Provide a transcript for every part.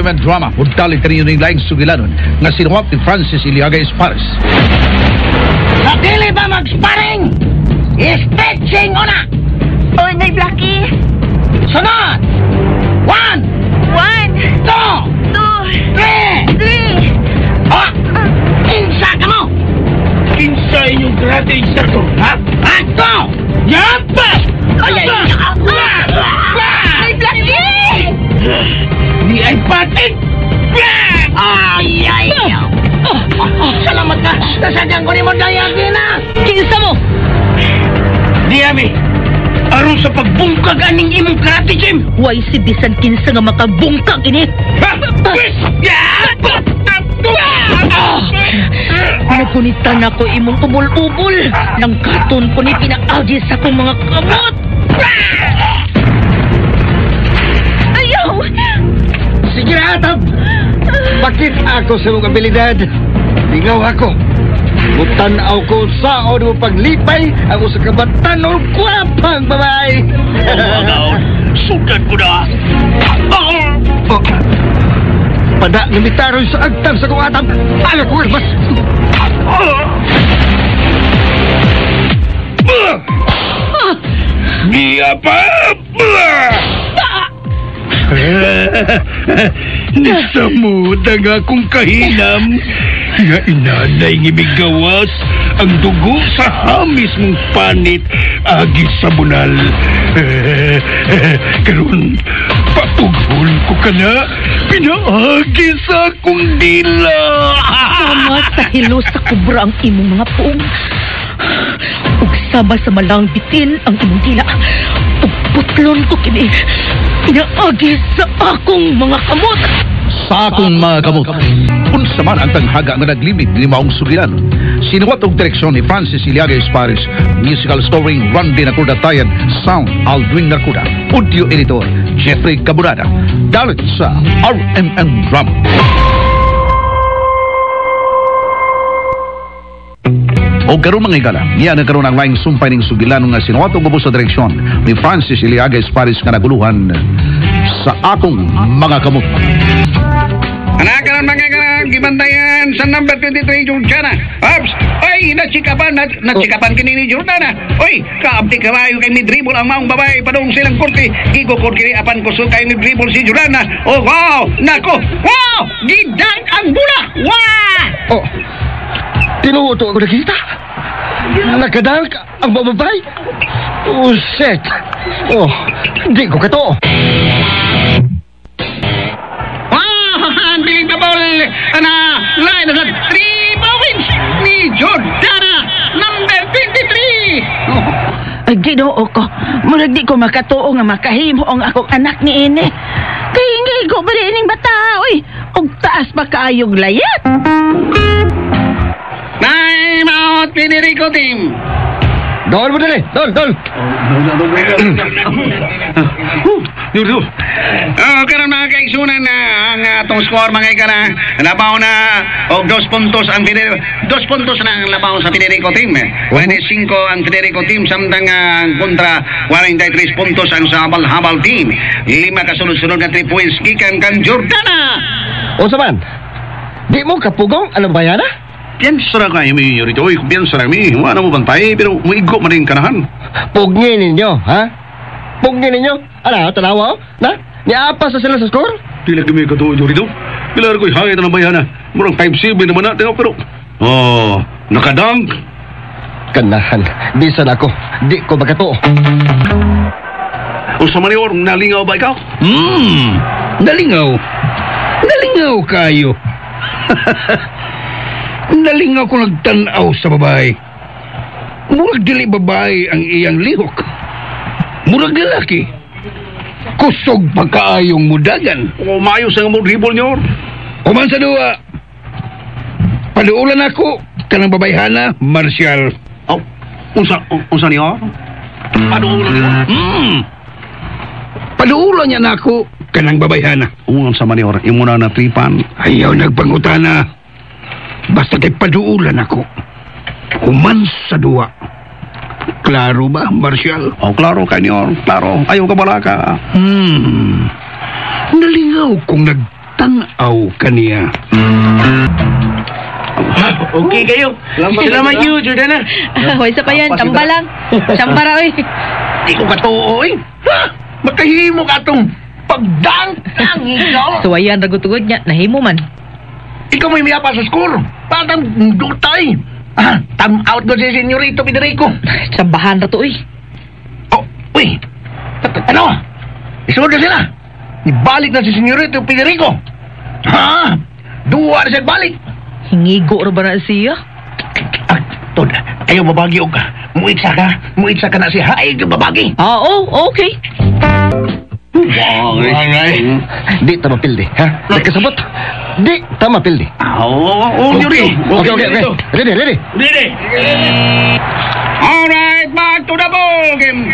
RMN Drama ug dali kaninyo ning laing sugilanon nga sinuwat ni Francis Iliaga Espares. Sa dili ba mag-sparring? Stretching una! Oy, Nay Blackie! Sunod! One! One! Two! Two! Three! Three! Oh! Kinsa ka mo? Kinsa inyong karate instructor, ha? Ako! Yapa! Ay, ay! Nay Blackie! Di ay patit! Ay, ay! Salamat ka! Nasadyan ko ni mo dayagi na! Kinsa mo? Di ami! Aron sa pagbungkag aning imong karate gym! Way si bisan kinsa nga makabungkag ini. Ha? Yapa! Nagunitan ako imong ubol-ubol. Nang katon ko ni pinaagi sa akong mga kamot. Ayaw! Sige na, Atab! Bakit ako sa mong abilidad? Lingaw ako. Mutanaw ko sa o mo paglipay ang usa ka batanon kwapang babae. Sugad ko na! Oh. Pada nga mitaroy sa agtang sa kong atab. Aga ko mas. Giya pa! Nisamod ang akong kahinam nga inanay ng ibigawas ang dugo sa hamis mong panit agi sa bunal. Karon papughol ko ka na, pinaagi sa akong dila. Sama sa hilo sa kubra ang imong mga puong. Ug sama sa malang bitin ang imong dila. Ug putlon ko kini. Pinaagi sa akong mga kamot. Sa akong mga kamot. Unsa man ang tanghaga nga naglimid ni maong sugilanon. Sinuwat og direksyon ni Francis Iliaga Espares, musical story Randy Nakuda Tayan, sound Aldwin Nakuda, audio editor Jeffrey Caburada. Dalit sa RMN Drama. O karon mga higala, niya na karon ang laing sumpay ning sugilanon nga sinuwat og ubos sa direksyon ni Francis Iliaga Espares nga naguluhan sa akong mga kamot. Anak karon mga karon gibantayan sa number 23 Jordana. Ops, ay nachikapan nachikapan kini ni Jordana. Oy, kaabti kabayo kay midribble ang maong babae padung silang korte. Gigukod kini apan kusog kay midribble si Jordana. Oh wow, nako. Wow, gidang ang bula. Wow! Oh. Tinuod ako nakita. Nakadalk ang babae. Oh, shit. Oh, di ko kato. Wow, unbelievable. Ana, line sa 3 points ni Jordana number 23. Oh. Ay, Ginoo ko. Murag di ko makatuo nga makahimo ang akong anak ni ini. Kay hingi ko ba ining bata, oy. Ug taas pa kaayog layat. Time out, Federico team. Dol mo dali. Dol, dol. Oh, karon mga kaigsunan na ang atong score mga ikana. Labaw na og 2 puntos ang Federico. 2 puntos na ang labaw sa Federico team. 25 ang Federico team samtang ang kontra 43 puntos ang sa Habal-Habal team. 5 kasunod-sunod na 3 points gikan kan Jordana. Unsa man? Di mo kapugong anong bayana? Piensa ra kayo mi rito, oy, piensa ra mi. Wala mo bantay, pero muigo man rin kanahan. Pugni ninyo, ha? Pugni ninyo? Ala, tanawa, oh. Na? Niapa sa sila sa score? Dili kami katuo rito. Kilala ko'y hangit na bayana. Murang 5-7 naman na, pero oh, nakadang. Kanahan, bisan ako. Di ko makatuo. Unsa man yor, nalingaw ba ikaw? Nalingaw. Nalingaw kayo. Nalingaw ko nagtanaw sa babae. Murag dili babae ang iyang lihok. Murag lalaki. Kusog pagkaayong mudagan. O maayo sa mo dribble niyor. Human sa duwa. Paduulan ako kanang babayhana, Marcial. Oh, unsa niyor? Paduulan niyo? Paduulan niya na ako kanang babayhana. Unsa man niyor, imo na natripan. Ayaw nagpangutana. Basta kay paduulan ako. Human sa duwa. Klaro ba, Marcial? Oh, klaro kay niyor, klaro. Ayaw ka bala ka. Nalingaw kong nag Tan-aw kaniya. Okay kayo. Salamat you, Jordana. Hoy, sa pa yan. Chamba lang. Chamba ra, oy. Di ko katuo, eh. Ha? Makahimo ka itong pagdangkang ikaw. Suwayan, ragutugod niya. Nahimo man. Ikaw may miyapa sa score. Patang dutay. Ah, time out ko si Senyorito Federico. Tsambahan ra to, oy. Oh, uy. Ano? Isunod na sila. Ibalik na si Senyorito Federico. Ha? Duwa na siya balik. Hingigo ra ba na siya? Ah, tod, ayaw babagi og muitsa ka. Muitsa ka na siya. Ay, babagi. Ah, oh, okay. Di ta mapildi, ha? Nagkasabot. Di ta mapildi. Oh, Yuri. Okay. Ready, ready. Ready. All right, back to the ball game.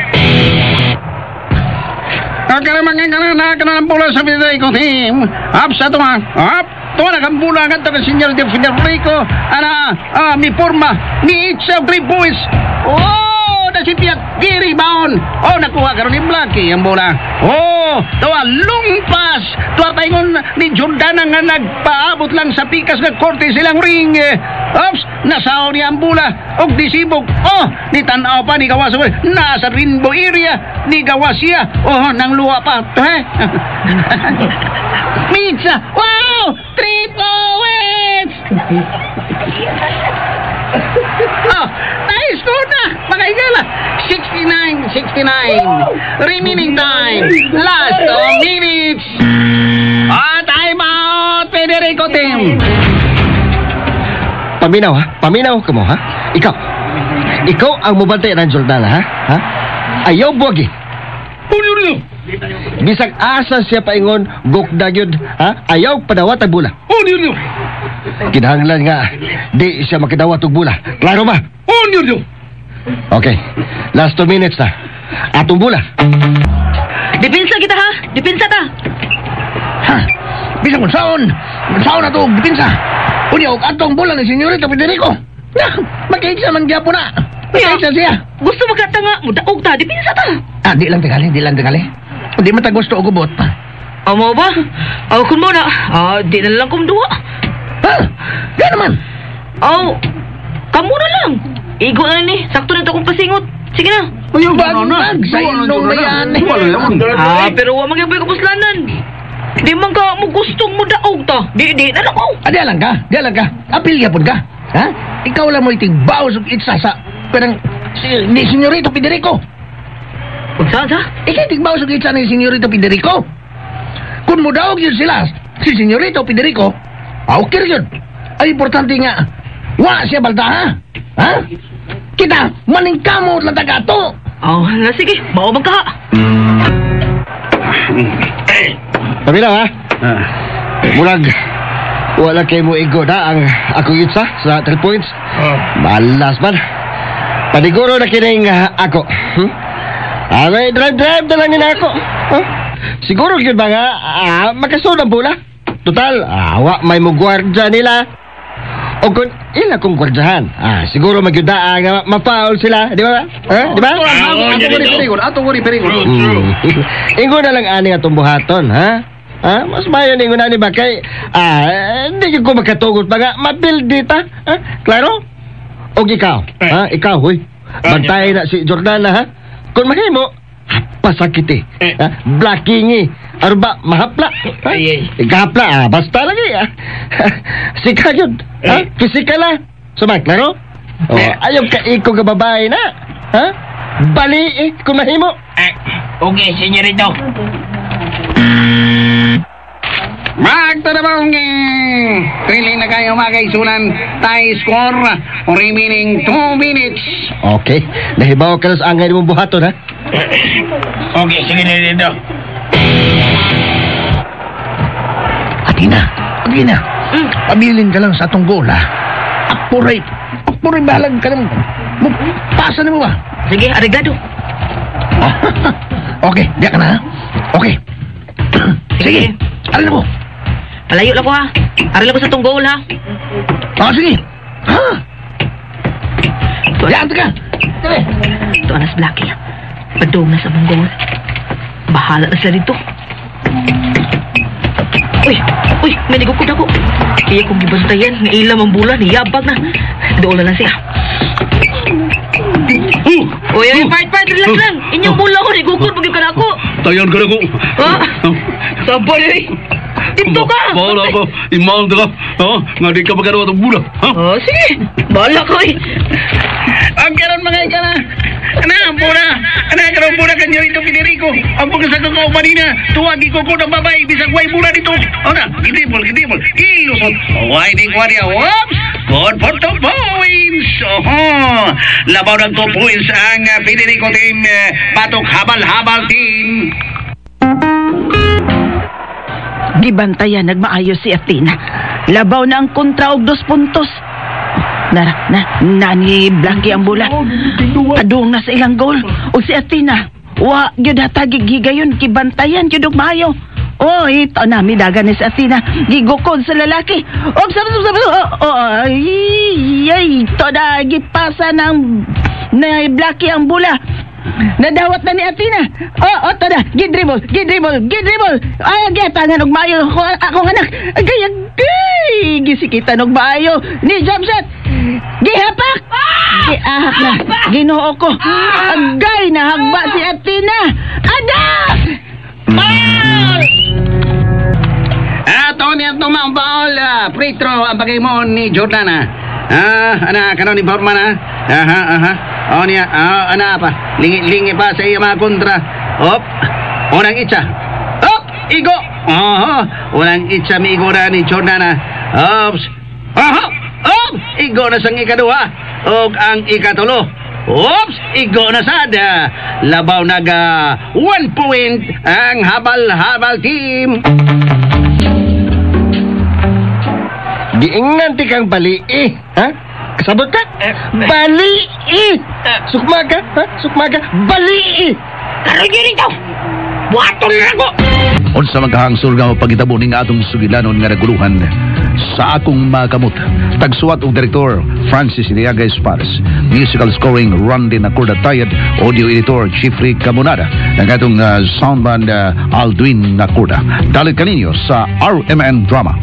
Akaramang ang bola sa Federico team. Up sa tuwa. Up. Tuwa na kang bola ang taga Senyor de Federico. Ana, mi forma. Mi itsa 3 points. Oh, na si Piat Giri baon. Oh, nakuha karon ni Blackie ang bola. Oh, tuwa lumpas. Tuwa paingon ni Jordana nga nagpaabot lang sa pikas nga korte silang ring. Oops, nasaw niya ang bola. Og disibog. Oh, ni tan-aw pa ni gawas. Nasa rainbow area ni gawas siya. Oh, nang luwa pa. Eh? Mitsa. Wow! 3 points! Oh, nice score na! Mga higala! 69-69. Remaining time. Last 2 minutes. Ah, time out, Federico team. Paminaw, ha? Paminaw ka mo, ha? Ikaw. Ikaw ang mubantay ng Jordana, ha? Ha? Ayaw buwagi. Bisag asa siya paingon, gukda gyud, ha? Ayaw padawat ang bula. Kinahanglan nga, di siya makidawat og bula. Klaro ba? Okay. Last 2 minutes na. Atong bula. Depensa kita, ha? Depensa ta. Ha? Bisag kung saon. Saon na to, depensa. Unya, og atong bola ni Senyorito Federico. Na, makaitsa man gyapon na. Makaitsa siya. Gusto magkata nga, mudaog ta, depensa ta. Ah, di lang tingali, di lang tingali. Di man ta gusto og gubot. Amo ba? Aw, kun mo na. Ah, di na lang kong duwa. Ha? Di naman. Aw, kamo na lang. Igo na ni. Sakto na ito akong pasingot. Sige na. Uy, bag, sa ilong na yan. Ah, pero wa magyabay kapuslanan. Di man ka mo gustong mo daog ta. Di, di na lang ko. Ah, di lang ka, di lang ka. Apil yapon ka. Ha? Ikaw lang mo itigbaw sa itsa sa parang si, ni Senyorito Federico. Unsa sa? Ikaw tigbaw sa itsa ni Senyorito Federico. Kung mudaog yun sila, si Senyorito Federico, okay yun. Ay, importante nga, wa siya balda, ha? Ha? Kita, maningkamot lang taga to. Aw, na sige, mao man ka. Paminaw, ha? Murag, wala kay mo igo na ang akong itsa sa 3 points. Malas man. Paniguro na kining ako. May drive-drive na lang nila ako. Huh? Siguro yun ba nga, makasunod ang bola. Total, wa may mo gwardya nila. O kung ila kong gwardyahan, siguro magyuda nga ma-foul sila, di ba? Di ba? Ato ko ni Perigon. Ingon na lang ani atong buhaton, ha? Ha? Mas mayo ningon ani ba kay hindi ko makatugot pa nga mapildi ta. Ha? Klaro? Og ikaw, ha? Ikaw, huy. Bantay na si Jordana, ha? Kung mahimo, pasakit eh. Ha? Blocking eh. Arba, mahapla. Ha? Ikahapla, basta lagi. Ha? Sika yun. Ha? Fisika na. Sumay, klaro? Oh, ayaw ka iko ka babae na. Ha? Bali eh, kung mahimo. Okay, Senyorito. Back to the ball game. Thrilling na kayo mga kaisunan. Tie score. Remaining 2 minutes. Okay. Nahibaw ka na sa angay mong buhaton, ha? Okay, sige dito. Atina, Atina. Pabilin ka lang sa atong goal, ha? Apuray, apuray bahalag ka lang. Pasa na mo ba? Sige, arigado. Okay, diya ka na, ha? Okay. Sige, aral na mo. Palayo lang ko, ha? Aral ko sa tong goal, ha? Ah, sige. Ha? Diyan ka. Sige. Ito anas Blackie. Padung na sa mong goal. Bahala na sila dito. Uy! Uy, may nigukod ako. Iya kong gibantayan, nga ilam ang bula, niyabag na. Doon na lang siya. Uy, uy, part, part, relax lang. Inyong bula ko, nigukod, pag ka na ako. Tayan ka na ko. Ha? Sabay, uy. Dito ka. Bahala ko. Imaon ka. Ha? Nga di ka magkaroon itong bula. Ha? Oh, sige. Bahala ko, eh. Ang karon mga ikana. Ana ang bula. Ana karon bula kanyo rito Federico. Ang pagka sa kakao manina. Tuwag ko ko ng babae bisag way bula dito. Ana, gidibol, gidibol. Ilusot. Way di kwarya. Whoops. Good for 2 points. Oho. Labaw ng 2 points ang Federico team. Batok habal-habal team. Gibantayan nagmaayo si Athena. Labaw na ang kontra og 2 puntos. Nara, na, nani Blackie ang bula. Padung na sa ilang goal. Og si Athena, wa gyud hatagig higayon, gibantayan gyud og maayo. Oh, ito na, midagan ni si Athena. Gigukod sa lalaki. Oh, sab, sab, sab, oh, ay, ay, ito na, gipasa ng na Blackie ang bula. Nadawat na ni Athena. Oh, tada, gidribble, gidribble, gidribble. Ay, gitangan og maayo ako, akong anak. Agay, agay, gisikitan og maayo. Ni jump shot. Gihapak. Giahak na. Ginoo ko. Agay, nahagba si Athena. Anak! Ato ni ato maong baol, free throw ang bagay mo ni Jordana. Ana kanon ni Forman ah. Aha, aha. Oh niya, ana pa. Lingi-lingi pa sa iya mga kontra. Op. Unang itsa. Op, igo. Oho, unang itsa miigo na ni Jordana. Ops. Aha. Op, igo na sang ikaduha. Og ang ikatulo. Oops, igo na sad. Labaw naga 1 point ang habal-habal team. Giingnan ti kang balii, ha? Kasabot ka? Balii! Sukma ka, ha? Sukma ka? Balii! Karon yun ito. Buhaton na ako. Unsa magkahangsur nga mapagitabo ning atong sugilanon nga naguluhan sa akong makamot. Tagsuwat og direktor Francis Iliaga Espares. Musical scoring Randy Nacorda Tayad, audio editor Jeffrey Camonada, ang atong soundman Aldwin Nacorda. Dalit kaninyo sa RMN Drama.